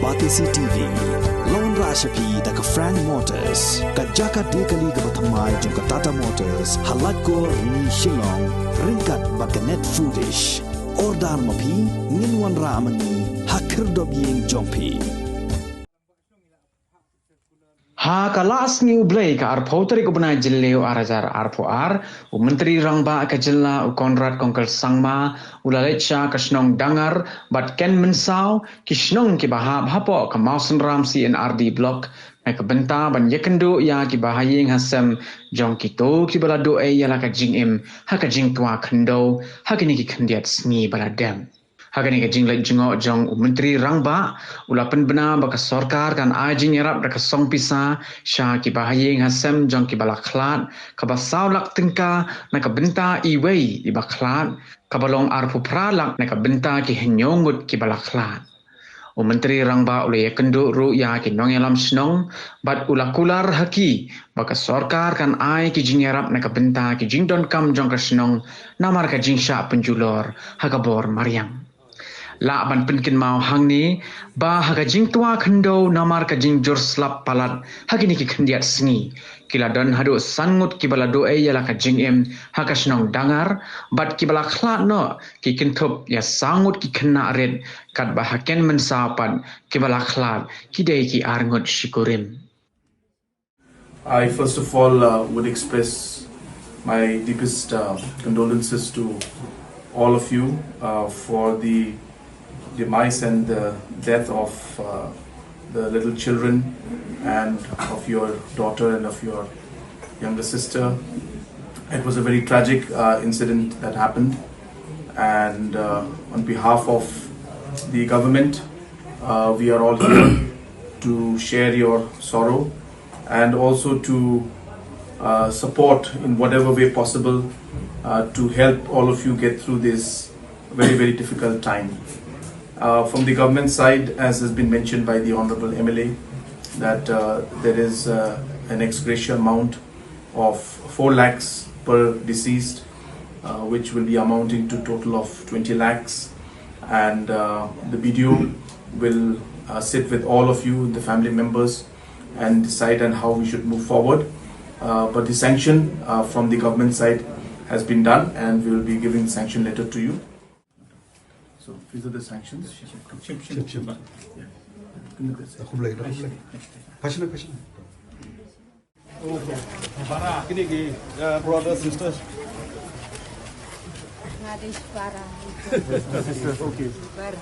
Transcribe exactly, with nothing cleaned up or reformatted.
Batesi T V. Long ra sha phi da ka Frank Motors, ka jaka de kali kaba thymmai jong ka Tata Motors, ha Laitkor Ni Shillong, ryngkat bad ka Net Foodish. Order ma phi, ngin wanrah ma ngi ha khyrdop ïing jong phi. Ha ka la sngi U Blei ka arphew tarik u bnai Jylliew ar hajar arphew ar, u Myntri Rangbah ka jylla u Conrad Kongkal Sangma u la leit sha ka shnong Dangar bad Ken Mynsaw, ki shnong kiba hap hapoh ka Mawsynram C and R D Block, na ka bynta ban ïakynduh ïa kiba ha ïing ha sem jong kito kiba la duh ei ïa la ka jingim ha ka jingtwa khyndew ha kine ki khyndiat sngi ba la dep. Ha kane ka jingleit jngoh jong u Myntri Rangbah, u la pynbna ba ka sorkar kan ai jingïarap da ka song pisa sha kiba ha ïing ha sem jong kiba la khlad, kaba saw lak tyngka na ka bynta iwei iba khlad, kaba long arphew phra lak na ka bynta ki hynñiew ngut kiba la khlad. U Myntri Rangbah u la ïakynduh ruh ïa ki nongïalam shnong, bad u la kular ha ki ba ka sorkar kan ai ki jingïarap na ka bynta ki jingdonkam jong ka shnong namar ka jingshah pynjulor ha ka bor mariang. Lah ban pynkynmaw hangne ba ha ka jingtwa khyndew namar ka jingjur slap palat ha kine ki khyndiat sngi, ki la don haduh san ngut kiba la duh ei ïa la ka jingim ha ka shnong Dangar, bad kiba la khlad noh ki kynthup ïa saw ngut ki khynnah rit, katba ha Ken Mynsaw pat kiba la khlad ki dei ki ar ngut shikurim. I first of all uh, would express my deepest uh, condolences to all of you uh, for the demise and the death of uh, the little children and of your daughter and of your younger sister. It was a very tragic uh, incident that happened, and uh, on behalf of the government, uh, we are all here to share your sorrow and also to uh, support in whatever way possible uh, to help all of you get through this very, very difficult time. Uh, from the government side, as has been mentioned by the Honorable M L A, that uh, there is uh, an ex gratia amount of four lakhs per deceased, uh, which will be amounting to total of twenty lakhs. And uh, the B D O will uh, sit with all of you, the family members, and decide on how we should move forward. Uh, but the sanction uh, from the government side has been done, and we will be giving the sanction letter to you. So these are the sanctions. Brothers, sisters. Para. Sisters, okay. Para.